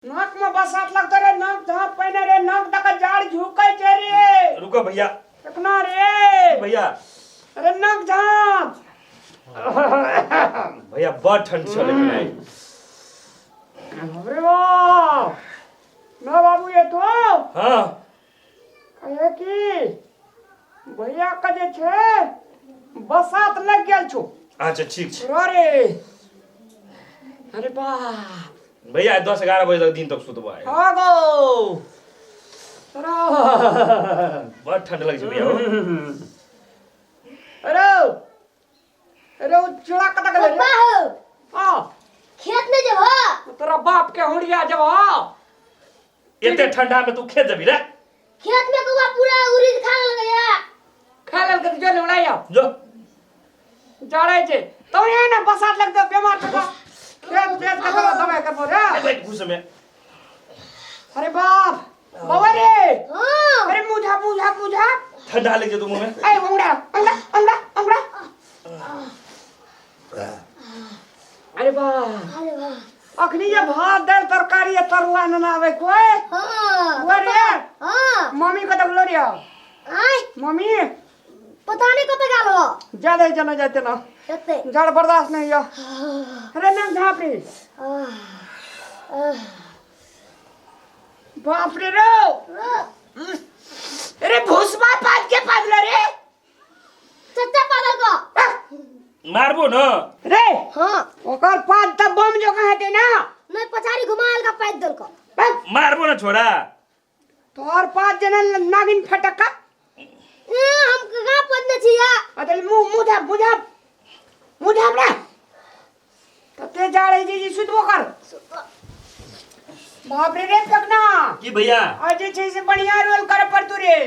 नाक में बसात लगतो रे, नाक झाँप पहिने रे, नाक दक जाड़ झुकै छै रे। रुको भैया। केतना रे? भैया। अरे नाक झाँप। भैया बड़ ठंड छल लेकिन आइ। अरे वाह, ना बाबू ये तो हाँ। कहे कि भैया के जे छै बसात लग गेल छौ। अच्छा ठीक छै। अरे अरे बाप भैया 10-11 बजे तक दिन तक सुतबो आइ। हाँ गो अरे बड़ ठंड लग छै भैया हो। अरे अरे ओ चूड़ा कतऽ गेलै रे? पप्पा हो। हाँ। खेत में जब तोरा बाप के हुड़िया जब एते ठंडा में तू खेत जबी रे? खेत में कौआ पूरा उड़ीद खा गेल गया। खा लेल के जो उड़ाई आओ। जो। जड़ै छै तो ये ना बसात लगतो बीमार पड़बो। खेत बेच के तोरा दवाई करबो रे। ए बैठ घुस में। अरे बाप बाबा रे। हां। अरे मुझा मुझा मुझा ठंडा लग जेतो मुंह में। ए उंगड़ा उंगड़ा उंगड़ा उंगड़ा। अरे बाप। अरे वाह। अखनी जे भात दाल तरकारी आ तरुआ न आवे कोई। हां। हुआ रे। हां। मम्मी कतऽ गेलो रे? आय। मम्मी पता नहीं कतऽ गेल हो। ज्यादा ही जना जाते ना। कते? जाड़ बर्दाश्त नहीं हो। अरे ना झाप रे। बाप रे रो। अरे भूसमा पाद के पादला रे। चच्चा पादल को। मारबो न। रे। हां। ओकर पाद त बम जोका हेते ना। नहीं पछाड़ी घुमाल का पाद दल को। बस। मारबो न छोरा। तोहर पाद जना नागिन फटक्का। ए हम कहाँ पदने छिया? अरे मुंह मुंह झाप मुंह झाप मुंह झाप ना। तते जाड़े जी जी सुतबो कर। बाप रे रे पकना। की भैया? आज जे छै से बढ़िया रोल करे पड़तू रे।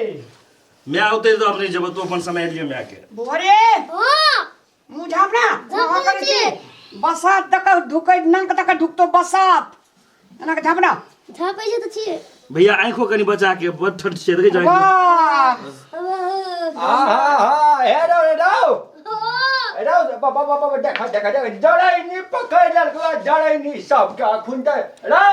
मैं औते तो अपने जब तू अपन समय लियो मैं के। बोरे। हां। मुंह झाप ना। झाप हाँ, करे छी। छी। बसात तक ढुकै नंक तक ढुकतो बसात। एना के झाप ना। झापै छै त छी। भैया आंखो कनी बचा के बड़ ठंड छै देखै छै। वाह। हा हा हा हे रो रे रो। हे रो बाबा बाबा देखा देखा देखा जड़ै नी पकड़ लेलको जड़ै नी सब के अखुन ते रो।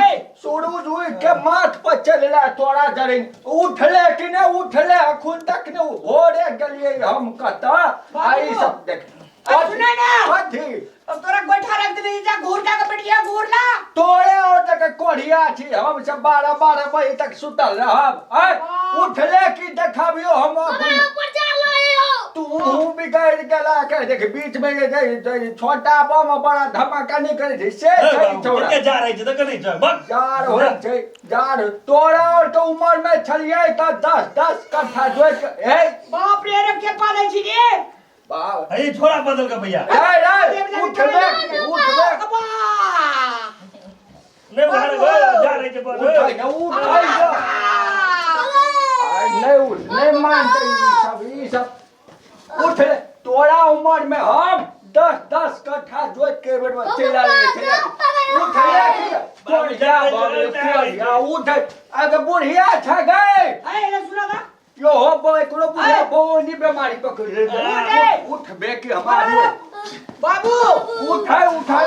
ए सूरज उठ के माथ पर चलला तोरा जड़ै उठले कि ने उठले अखुन तक ने भोरे गेलिए हम कतऽ आई सब देख। अब सुनै ना। कथी? अब तोरा गोइठा रख देली जा घूर जा के बैठिया घूर ला। तोरे और तक कोढ़िया छी हम सब 12-12 बजे तक सुतल रहब। आय उठले की देखाबियो हम हमरा ऊपर जा लो तू हूं बिगड़ गेला के देख बीच में जे जे छोटा बम बड़ा धमाका नहीं करे छै से छै छोड़ा। के जा रही छै त कनी जा बक जार होय छै जार तोरा और के उमर में छलिए त 10-10 कट्ठा जोइत के ए बाप रे रे के पालै छी रे। बाप। अरे छोड़ा बदल के भैया। ए रे उठबे उठबे। नहीं उठा रे, जा रही छै बस। उठै न उठै न। नहीं उठ नहीं मानते ई सब ई सब उठ तोरा उमर में हम 10-10 कट्ठा जोत के बेर में चलि आलियै, चलि आलियै। उठ रे की कोढ़िया भऽ गेलै, कोढ़िया उठ आगे बुढ़िया छै गै। ए रे सुना दा। यो हो बो एकरो बुढ़िया बोनी बेमारी पकड़ ले। उठे। उठ बे के हमारी। बाबू। उठै उठै।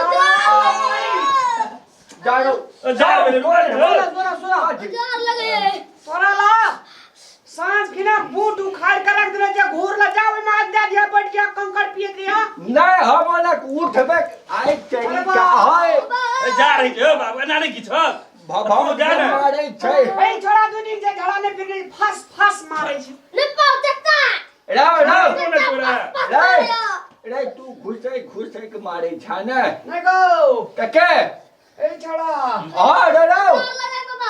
जानो। जा रे, रुक रे, सुना, सुना, सुना। जार लगे। तोरा ला साँझ खिना बूट उखाड़ के रख देले जे घूर ला जाओ में आग दे दिया बैठ गया कंकड़ पिए दिया। नहीं हम अलग उठबे आई तेरी का है। ए, जा रही छै बाबू एना नहीं किछ। भभौ जा ने। मारै छै। ए छोड़ा दुनी जे झड़ा ने फिर फस फस मारै छै। ने पाव चक्का। रे रे। ने छोड़ा। रे रे तू घुसै घुसै के मारै छै ने। नहीं गो। कके? ए छोड़ा। हां रे रे। लगे बाबा।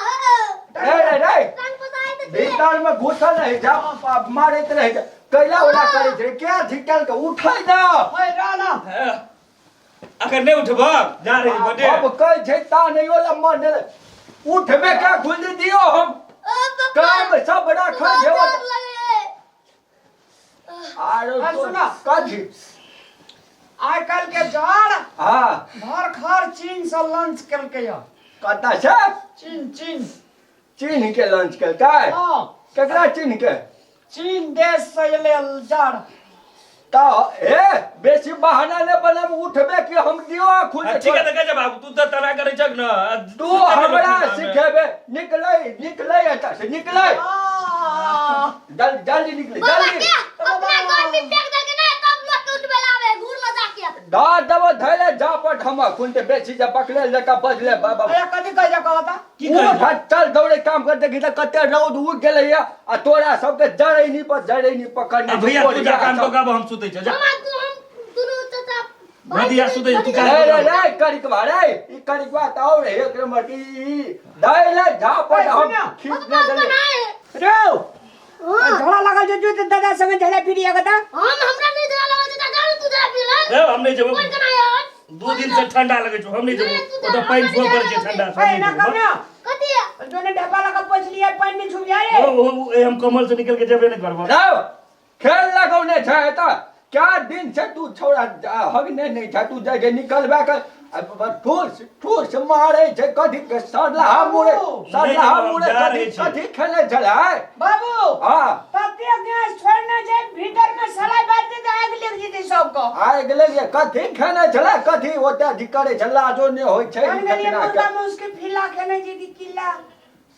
रे रे रे। रंग पसाय त भीतर में घुसल रहे जा मारैत रहे जा। कैला ओला करै छै क्या झिकल के उठै ना। ओए राना। अगर नहीं उठब जा रही बडे। अब कहै छै ता नहीं ओला मन ले। उठबे के खुल दियो हम। काम सब राखल जेव। आरो आ, सुना। कथी? आइ काल्हि के जाड़ हां। भर खर चीन से लंच केलकै या। कतऽ से? चीन चीन। चीन के लंच केलकै? हां। केकरा चीन के? चीन देश से एलै जाड़। त ए बेसी बहाना ने बनब उठबे कि हम दियो खुद। हाँ, ठीक है, तऽ कहै छै बाबू, तू तऽ तना करै छक न आ तू सुतै में हमरा लोक ठंडा में। सिखेबे? निकलै निकलै एतऽ से, निकलै। जल्दी जल्दी निकलै। बाबा जल्दी। के अपना गर्मी फेंक दे के ना तब लोग के उठबे लावे घूर ल जाके। दा दबो धैले जा पट हम खुन ते बेसी जे पकड़े जका बजले बाबा। अरे कथी कहै छै कहता? की कहै उठ चल, दौड़े काम कर। देखी तऽ कते रौद उग गेलैया आ तोरा सबके जरै नी पर जरै नी पकड़ने। आ भैया, तू जा काम कऽ के, हम सुतै छियै, जा। हम आ हम दुनू चाचा भतिया सुतै छै, तू रे काज रे कर। रे करिकवा रे, ई करिकवा तऽ और एक नंबर की दैले झापट हम खींच पापा ने देले। बनाए। रो हां। झोला लागल छै जो दादा संगे झोला फिरी आगता। हम हमरा नहीं जरा लगा चाचा, जान तू जरा पी ले। ए, हम नहीं जेबो। कोन कना यार? 2 दिन से ठंडा लगै छौ, हम नहीं नहीं, तू जेबो। जा, ओतऽ पानि हमरा फोड़ नहीं पड़ै छै जाना। ठंडा से, हम ए ना नहीं कम जेबो। ना। कथी? जो ने ढाबा लगा पोछ लिया, पानि नहीं छुप जाए। ओ ए, हम कमल से निकल के जेबे नहीं करबो। रौ खेल लगौने छै एतऽ क्या दिन से तू छौड़ा हगने नहि छै। तू जाइ निकलबे कर ठूस ठूस मारै छै कथी के सरलाहा मुड़े सरलाहा नहीं, मुड़े। जा कथी रहै छी। कथी खेले छलै? बाबू। हाँ। तते गैस छोड़ने छै भीतर में, सलाई बात दे आग लग जेतै सबको। आइ गेलै जे कथी खेने छलै, कथी ओते अथी करै छै, लाजो नहि होइ छै। हम गेलिए कतना मुर्गा के। में उसके फिला खेने जे की किला।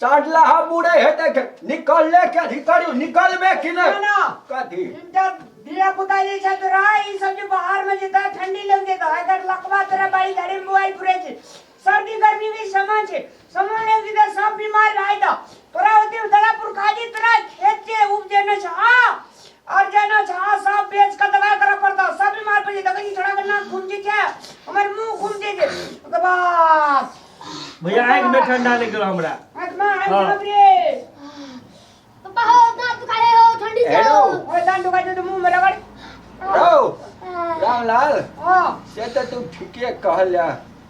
सरलाहा मुड़े हेतै निकलले के अथी करू, निकलबे कि ना, नहि? ना। कथी? इनका धिया पुता जे छै तोरा ई सब जे बाहर में जेता ठंडी लग जेता। अगर लकवा तोरा बाड़ी झाड़ी में मोबाइल फुरे छै, सर्दी गर्मी भी समान छै, समान लग जेता, सब बीमार भए जेता। तोरा ओते दादा पुरखा जी तोरा खेत जे उपजेने छै आ और जेना छै आ सब बेच के दवाई करऽ पड़ता, सब बीमार पड़ जेता। कनी छोड़ा के नाक घूम जे छै, हमर मुंह घूम जे छै, ओकर बाद भैया, आँखि में ठंडा लागि गेल हमरा। आँख में आँख। हाँ। बाप रे। पापा हो, दांत दुखाए हो ठंडी से। हेलो। हो। ओए दांत दुखा छै तो मुंह में रगड़। रौ रामलाल। हां। से तऽ तू ठीके कहले,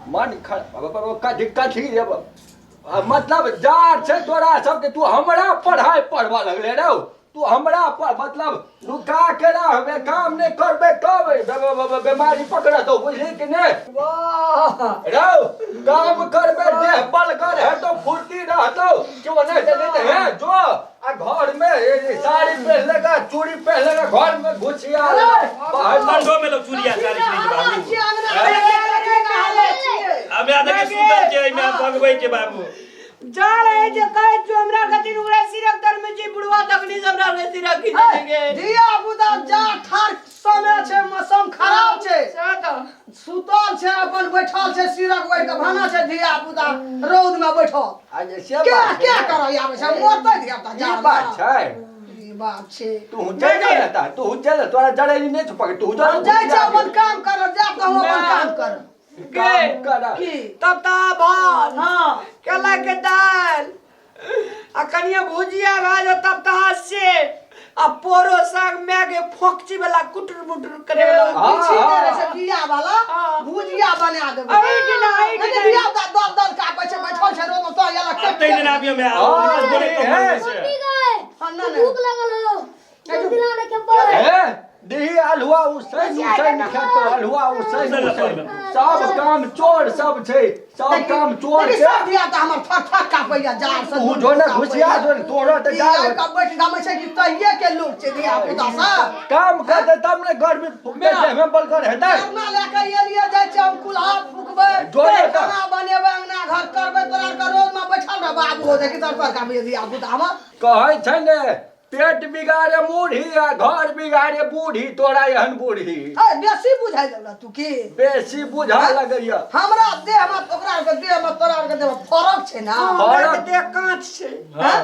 मन कथी कथी रे मतलब जार छै तोरा सबके। तू हमरा पढ़ाइ पढ़बऽ लगले रौ, तू हमरा पर मतलब नुका के रहबे, काम नहि करबे तब बीमारी पकड़तौ, बुझली कि नहि? वाह। रौ काम करबे, देह बलगर हेतौ, फुर्ती रहतौ कि ओना से नहीं हे जो आ घर में साड़ी पहन लेगा, चूड़ी पहन लेगा, घर में घुसिया बाहर। ठंडो में लोग चूड़िया साड़ी पहिरै छै बाबू। बाबू। हमे आ देखी सुतल छै एहिमे भगबै छै बाबू। जा रहे जे कहै छौ हमरा खातिर उगरा सिरक दर में जे बुढ़वा तकनी से हमरा के सिरक खींच देंगे। धिया पुता जा ठार समय छै, मौसम खराब छै। से तो सुतल छै, अपन बैठल छै, सिरक ओढ़ि के भाना छै, धिया पुता रौद में बैठल। आ जे से क्या बात क्या छै। करऽ आबै छै, मरतै धिया पुता। ई जा बात छै। ई बात छै। तू चल जा ना, तू चल, तोरा जड़ै नहीं छौ पकड़, तू जा। हम जाइ छै अपन काम कर, जा तऽ हम अपन काम कर। काम कर। की? तब ता भात, हाँ। केला के दाल आ कनिया भुजिया भए जाए तब तहा से आ पोरो साग में के फोकची वाला कुटुर मुटुर करे वाला। हाँ, किछि नहि हाँ। रहै छै, बिया वाला हाँ। भुजिया बना देबै। अही दिना, अही नहि दिना। नहि, धिया पुता दल दल कापै छै, बैठल छै रौद में तो एला। अब तै दिन आबियो में हाँ, बोले हे। मम्मी गए। हाँ, ना, ना। भूख लगल हो, जल्दी लाने के बोल। हे दही अलुआ उसैन उसैन खेतो, अलुआ उसैन उसैन। सब काम चोर सब छै, सब काम चोर लेकिन के। सब धिया पुता हमर थक थक कापैया जाड़ से। तू जो ने घुसिया जो ने तोरा तऽ ई जाड़। आइ कऽ बैठ गामै छै कि तहिये के लोक छै धिया पुता सब। काम करते तब ने गर्मी फूकते, देह में बलगर हेतै। करना लए के एलियै, जाइ छै हम कुल्हा फूकबै, जो ने तऽ। खाना बनेबै, अंगना घर करबै। तोरा आरके रोज में बैठल रह बाबू हो देखी तर पर कापैया धिया पुता हमर। कहै छै ने, पेट बिगाड़े मुढ़ी आ घर बिगाड़े बूढ़ी, तोरा एहन बूढ़ी। ए बेसी बुझाइ लगल तू की? बेसी बुझा लगैया। हमरा देह में ओकरा आरके देह में तोरा आरके देह में फरक छै ना। हमरा के देह कांच छै। हाँ।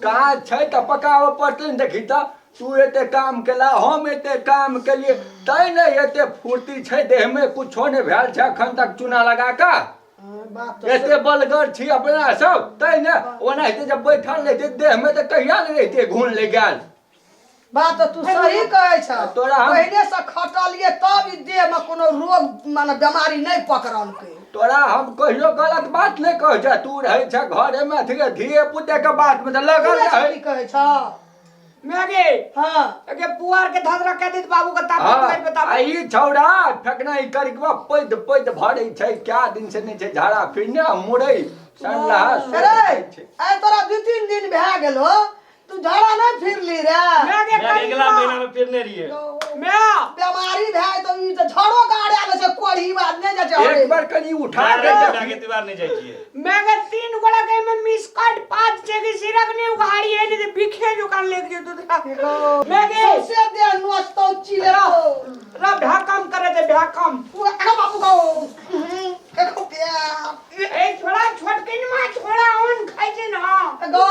काज छै तऽ पकाबऽ पड़तै ने। देखी तऽ, तू एते काम केला, हम एते काम केलिए, तै ने एते फुर्ती छै देहमे, कुछो नहि भेल छै अखन तक चूना लगा कऽ। बात तऽ एते बलगर छी अपना सब तै ने। ओनाहिते जब बैठल रहिते देहमे तऽ कहिया ने रहिते घून लागि गेल। बात तऽ तू सही कहै छ। तोरा पहिने से खटलिए तब ई देह में कोनो रोग माने बीमारी नहि पकड़लकै। तोरा हम कहियो गलत बात नहि कहै छै। तू रहै छ घरे मे, अथी धिये पुते के बात मे तऽ लगल तू रहै। की कहै छ? मैगे। हाँ। के पुआर के धधरा कह देत बाबू के ताप हाँ, पर बता। आ ई छौड़ा फेकना ई करिकवा पैद पैद भरै छै, क्या दिन से नहि छै झाड़ा फिरने आ मुरै सनलाहा अरे आइ तोरा 2-3 दिन भए गेलो, तू तू झड़ा नहीं फिरली रे। मैं के मैं अगला महीना में फिरने रहिए। मैं बेमारी भए तऽ ई तऽ झड़ो गाड़े आबै छै, कोढ़ी बात नहि जाइ छै। एक बार कनी उठा के मैं के त्योहार नहीं जाइ छियै। मैं के तीन गोला के में मिस कट पाँच छे के सिरक ने उघाड़ी है, नहीं तो बिखे दुकान लेके जो तू मैं के सौंसे देह नोचतौ चिले रा भ्या काम करे थे भ्या काम। एगो बाबू गो, एगो प्यार। ए छोड़ा छोटकिन मा छोड़ा उन खाइ छै ना। एगो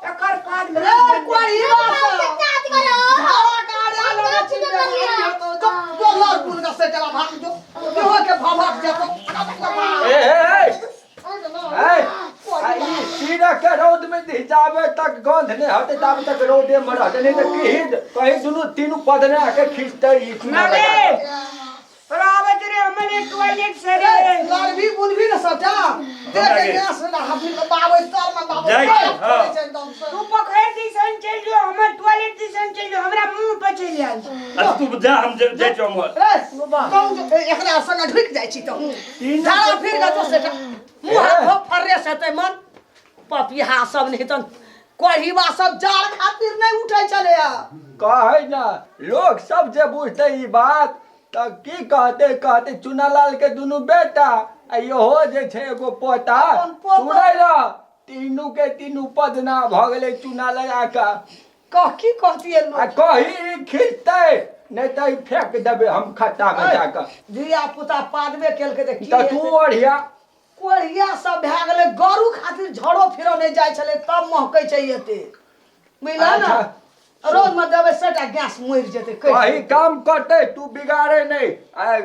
एकर पाद रे कोढ़ी बात चाच करो। झड़ा गाड़े आबै छै, बेमारी हेतौ। जो जो लड़ पुल के से चला भाग जो जो के भभक जेतौ। ए ए ए आ ई सीरा के रौद में जाबे तक गंध नहीं हटे ताबे तक रौदे में रहते, नहीं तो कहीं कहीं दुनू तीनू पदने आके खींचते ई चूना ना लगा रे के। तोरा आबै छै रे हमरे टॉयलेट से रे। लड़भी बुलभी ने सबटा देख के गैस ना हाथी में बाबै तर में बाबै जाइ छै, हाँ। एकदम से। तू पकड़ दिसन चल जो, हमर टॉयलेट दिसन चल जो, हमरा मुंह पर चलि आयल छै। अच्छा तू जा, हम जाइ छियौ उम्हर। रे कहूँ जे एकरा संगे ढुकि जाइ छी तऽ झाड़ा फिर के जो सेटा मुँह हाथ धो फ्रेश हेतै मन। पपिहा सब नहीं तऽ कोढ़ीबा सब जाड़ खातिर नहीं उठै छलै। कहै ना लोग सब जे बुझते ई बात तऽ की कहते, कहते चुनालाल के दुनू बेटा आ इहो जे छै एगो पोता। अपन पोता। सुनै ल, तीनू के तीनू पदना भऽ गेलै चूना लगा कऽ। कह की कहतियै लोग? आ कही ई खींचतै नहि तऽ ई फेंक देबै हम खत्ता में जाकऽ। धिया पुता पादबे केलकै तऽ की तऽ तू हेतै? ओढ़िया कोढ़िया सब भए गेलै, गरू खातिर झड़ो फिरो नहि जाइ छलै तब महकै छै एते, बुझल ने? अच्छा। रोज में देबै सबटा गैस मरि जेतै कहि। कही काम करतै तू बिगाड़े नहि। आ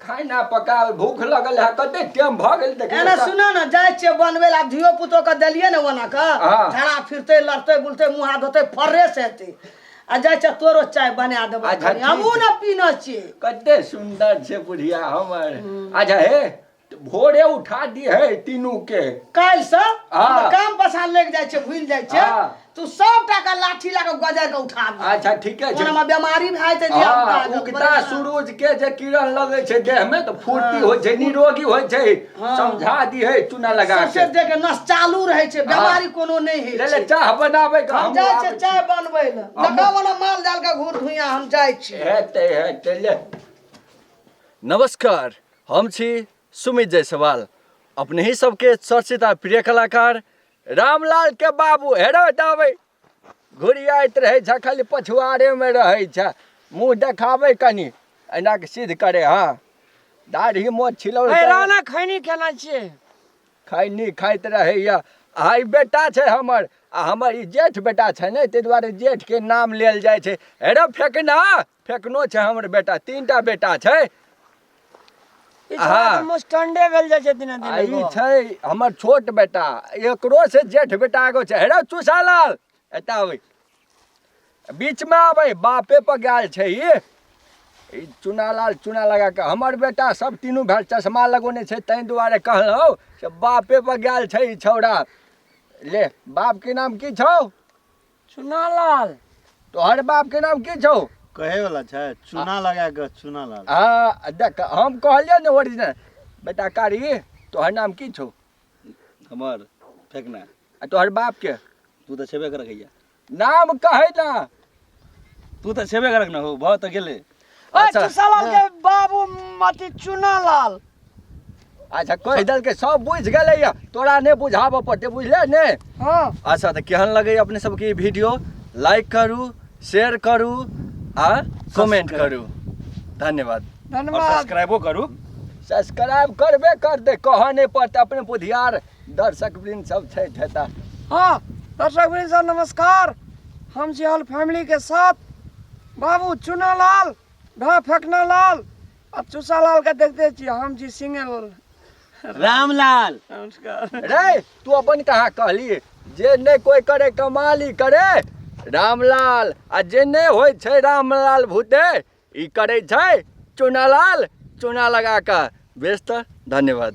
खाना पका, भूख लगल है, कते टाइम भऽ गेल देख। एने सुनो ने, जाइ छियै बनबै लए, आब धियो पुतो के देलियै ने ओना कऽ। हाँ। झड़ा फिरतै, लड़तै बुलतै, मुँह हाथ धोतै, फ्रेश हेतै। आ जाइ छियै तोरो चाय बना देबै। अच्छा, कनि। हमहूँ ठीक। ने पीने छियै। कते सुंदर छै बुढ़िया हमर। अच्छा हे, भोरे उठा दी है तीनू के काल्हि से। हाँ। काम पसार लागि जाइ छै, भूलि जाइ छै। हाँ। तू सब टाका लाठी लए कऽ गजर के उठा दे। अच्छा ठीके छै। ओना बेमारी भए जेतै धिया हाँ, पुता के, उगता परेशान। सूरज के जे किरण लगै छै देह में तऽ फुर्ती होइ छै, निरोगी होइ छै। हाँ। समझा दी है चूना लगा सबसे के। देह के नस चालू रहै छै, बेमारी कोनो नहि होइ ले ले छै। चाह बनाबै के। हम जाइ छियै चाय बनबै लए। हमहूँ- देखा ओना माल जाल के घूर धुइयाँ, हम जाइ छियै। हेतै हेतै ले। नमस्कार, हम छी सुमित जायसवाल, अपने ही सबके चर्चित आ प्रिय कलाकार रामलाल के बाबू। हेरो दाबै घुरियाइत रहै छै, खाली पछुआरेमे रहै छै। मुँह देखाबै कनि एना के सिद्ध करे। हाँ, दाढ़ी मोछ छिलौल ए राणा खैनी खेना छियै। खैनी खाइत रहैया। आ ई बेटा छै हमर, आ हमर ई जेठ बेटा छै ने, ताहि दुआरे जेठके नाम लेल जाइ छै। हेरो फेकना, फेकनो छै हमर बेटा, तीनटा बेटा छै। ई छोड़ा हाँ। तऽ मुस्टंडे भेल जाइ छै दिने आ दिने ई गो। छै हमर छोट बेटा, एकरो से जेठ बेटा एगो छै। हेरो चूसालाल, एतऽ आबै, बीचमे आबै, बापे पर गेल छै ई। ई चूनालाल चूना लगा कऽ हमर बेटा सब तीनू भाय चश्मा लगौने छै, ताहि दुआरे कहलहुँ से बापे पर गेल छै ई छौड़ा। ले, बापके नाम की छौ? चुनालाल। तोहर बापके नाम की छौ? कहे वाला छै चूना लगा के चूना लाल। हाँ देख, हम कहलियै ने ओरिजिनल बेटा। कारी, तोहर नाम की छौ? हमर फेकना। आ तोहर बापके? तू तऽ छेबे करक भैया। नाम कहै ना। तू तऽ छेबे करक ना हो, भऽ तऽ गेलै। ओए अच्छा। चुसालाल के बाबू मति चुनालाल। अच्छा कहि देलकै, सब बुझि गेलैया, तोरा नहि बुझाबऽ पड़तै, बुझले ने? हाँ। अच्छा तऽ केहन लगैए अपने सबके ई वीडियो? लाइक करू, शेयर करू आ कमेंट करू। धन्यवाद। और धन्यवाद। सब्सक्राइबो करू। सब्सक्राइब करबे करतै, कहऽ नहि पड़तै, अपने बुधियार दर्शक वृंद सब छै हेता। हाँ दर्शक वृंद सब नमस्कार, हम छी ऑल फैमिली के साथ बाबू चुनालाल, भा फेकनालाल आ चूसालाल के देखते छी, हम छी सिंगल रामलाल। नमस्कार। रे तू अपन कहाँ कहली? जे नहि कोइ करे कमाली करे रामलाल, आ जे नहि होइ छै रामलाल भूते ई करै छै चूनालाल चूना लगा कऽ। बेस तऽ धन्यवाद।